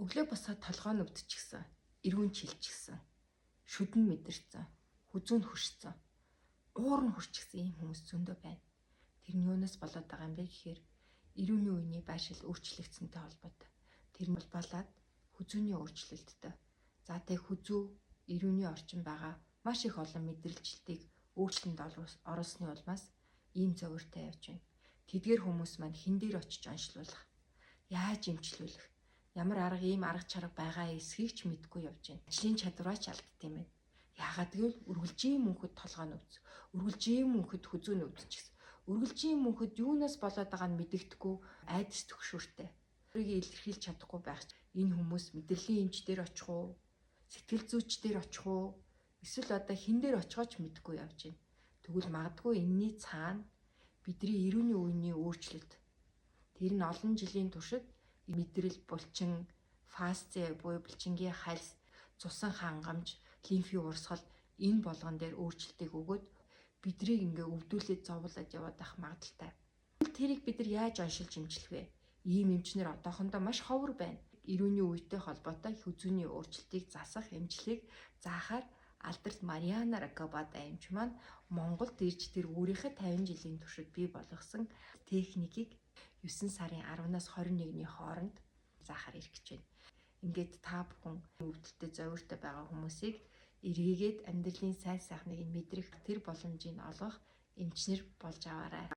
Өглөө босоод толгой нь өвдчихсөн, эргүүн чилчихсэн, шүдэн мэдэрсэн, хүзүү нь хөршсөн, уур нь хөрчихсөн ийм хүмүүс зөндөө байна. Тэр нь юунаас болоод байгаа юм бэ гэхээр эрүүний үений байршил өөрчлөгдсөнтэй холбоотой. Тэр нь болоод хүзүүний өөрчлөлттэй. За тэг хүзүү эрүүний орчин байгаа маш их олон мэдрэлчлэлтийг өөрчлөлтөнд оруулсны улмаас ийм зовиртой явж байна. Тэдгээр хүмүүс маань хэн дээр очиж онцлуулах, яаж эмчлүүлэх, ямар арга ийм арга чарга байгаа эсхийг ч мэдэхгүй явж байна. Ажлын чадвараа ч алдд юм байна. Яагаад гэвэл үргэлжийн мөнхөд толгой нь өвдөж, үргэлжийн мөнхөд хүзүү нь өвдөж, үргэлжийн мөнхөд юунаас болоод байгааг нь мэдэгдэхгүй айдас түгшүүртэй. Өөрийгөө илэрхийлж чадахгүй байх энэ хүмүүс мэдрэлийн эмч дээр очих уу, сэтгэл зүйч дээр очих уу, эсвэл одоо хэн дээр очихоо ч мэдэхгүй явж байна. Тэгвэл магадгүй энэний цаана бидний эрүүний үений өөрчлөлт, тэр нь олон жилийн туршид мэдрэл, булчин, фасци буюу булчингийн хальс, цусан хангамж, лимфийн урсгал энэ болгон дээр өөрчлөлтийг өгөөд бидрийг ингээ өвдүүлээд зовлоод яваад байх магадлалтай. Тэрийг бид нар яаж оншилж эмчлэх вэ? Ийм эмчнэр одоохондоо маш ховор байна. Эрүүний үетэй холбоотой хүзүүний өөрчлөлтийг засах эмчилгээг заахаар алдарт Мариана Ракабада эмч маань Монголд ирж тэр өөрийнхөө 50 жилийн туршид бий болгосон техникийг 9 сарын 10-наас 21-ний хооронд заахаар ирэх гэж байна. Ингээд та бүхэн өвдөлтөй зовиртой байгаа хүмүүсийг эргээгээд амьдралын сайн сайхныг нь мэдрэх тэр боломжийг олгох эмчнэр болж аваарай.